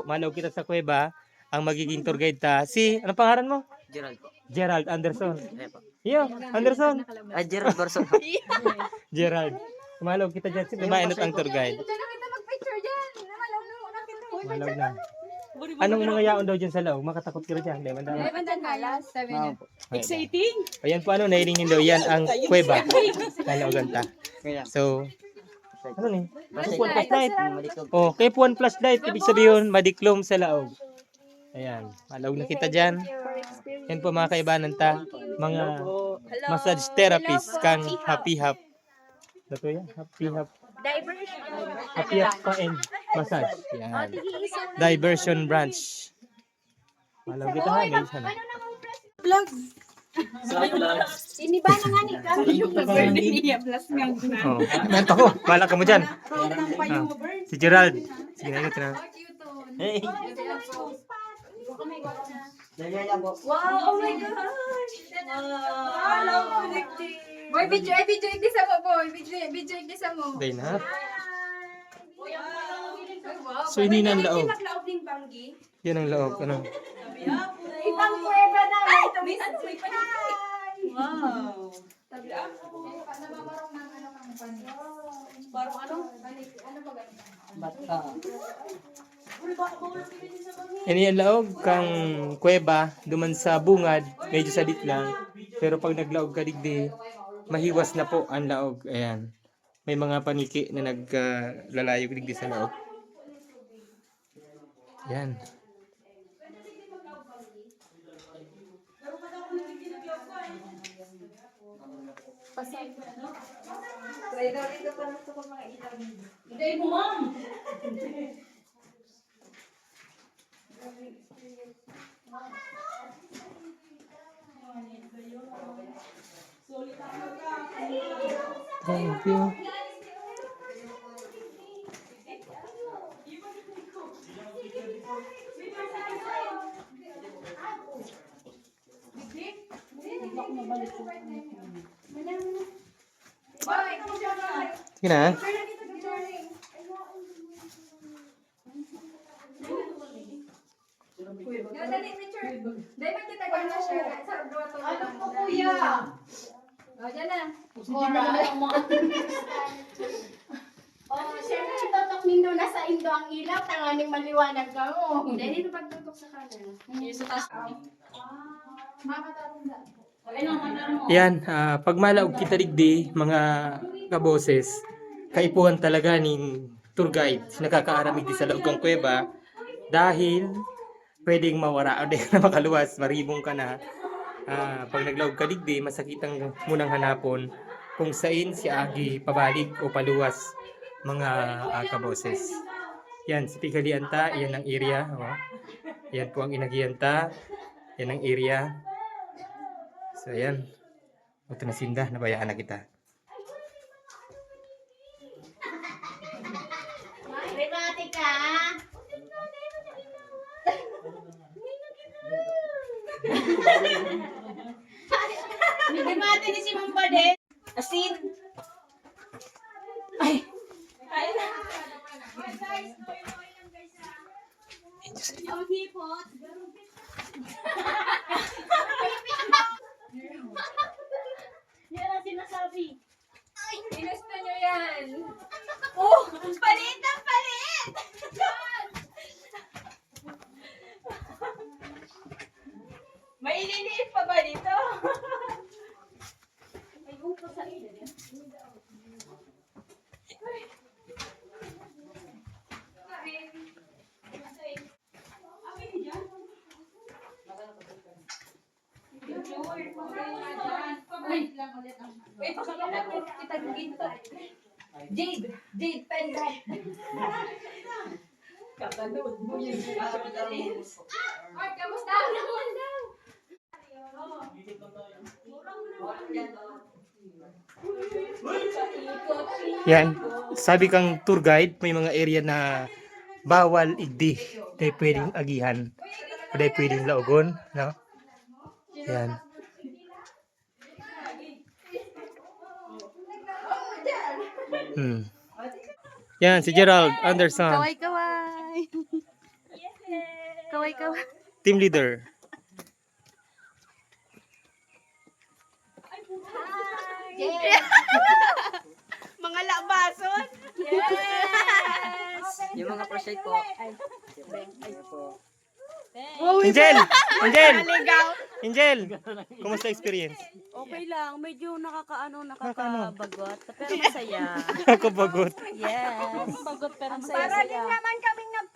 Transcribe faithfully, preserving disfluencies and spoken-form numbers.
Malaog kita sa kuweba, ang magiging tour guide ta, si, anong pangaran mo? Gerald po. Gerald Anderson. Iyo, Anderson. Ah, Gerald Barson. Gerald. Malaog kita dyan. Si Babae na ang tour guide. Diyan na kita magpicture dyan. Malaog na, malaog na kita. Malaog na. Anong mga yaon daw dyan sa laog? Makatakot ka dyan. Hindi man daw. Hindi man dyan kalas, sabi niya. Exciting. Ayan po, ano, nairingin daw yan ang kuweba. Nalaogan ta. So, ano ni? Plus light. Oh, kaya po ang plus light, ibig sabihin, madiklom sa laog. Ayan, malaog na kita dyan. Yan po, mga kaibanan ta, mga massage therapist kang Happy Hap. Ano to yan? Happy Hap. Diversion. Happy Hap pa and massage. Yan. Diversion branch. Malaog kita ha, may isa na. Vlog. Ini ba na nga ni ka? Yung pag-birthday niya, plus nga na. Oh, nanto ko. Bahala ka mo dyan. Ah, si Gerald. Sige na, ingat na. Hey. Dali lang po. Wow, oh my gosh. Wow. Boy, video, ay, video, igdi sa mo, boy. Video, video, igdi sa mo. Day na. Wow. So, ini na ang laog. Maglaog ning banggi. Yan ang laog, ano? Ibang kuweba na, may tumitingin. Wow. Sabi ako, namamarong ng ano, ng panyo. Parang ano? Balik, ano ba ganito? Bata. Ini ang laog kang kuweba, duman sa bungad, medyo sadit lang. Pero pag naglaog ka digdi, mahiwas na po ang laog. Ayan. May mga paniki na nag, ah, lalayog digdi sa laog. Yan. Hindi mo, ma'am. Thank you. Sige na. Dali, picture. Dali, kita ka na siya. Sa duwa to. Ano po, kuya? O, dyan na. Hindi na naman ang mga Oh, syempre, itotok nindo na sa indo ang ilaw, tanganing maliwanag kamo. Dali na pagtutok sa camera. Yung sa taas. Mama, tatanda. Yan, ah, pag malaog kita digdi, mga kaboses, kaipuhan talaga nin tour guide, nakakaaram digdi sa laog kan kuweba, dahil pwedeng mawara o di na makaluwas, maribong ka na. Ah, pag naglaog ka digdi, masakitan mo nang hanapon kung sain si agi pabalik o paluwas, mga, ah, kaboses. Yan, sa pighalian ta, yan ang area, oh. Yan po ang inagihan ta. Yan ang area. So, ayan. Ito na sinda, nabayaan na kita. Remate ka. Remate ni si Ma'am Bade. Asin. Ay. Ay, na. Ang hipot. Yan ang sinasabi. Ay, ginusto nyo yan. Oh, palit ang palit! May ililiit pa ba dito? May upo sa ilin. Jade, Jade Pendant. Kakanood mo yun. Ay, kamusta? Yan. Sabi kang tour guide, may mga area na bawal igdi, di pwedeng agihan, di pwedeng laogon, no? Yan. Hmm. Yan, si Gerald Anderson. Kaway-kaway. Kaway ka. Team leader. Mga labason. Yes! Yung mga crochet po. Angel! Angel! Naligaw. Angel! Kumusta experience? Okay lang, medyo nakakaano, Nakakaano? nakakabagot, pero masaya. Nakabagot. Yes. Bagot pero Ang saya-saya. naman kaming nag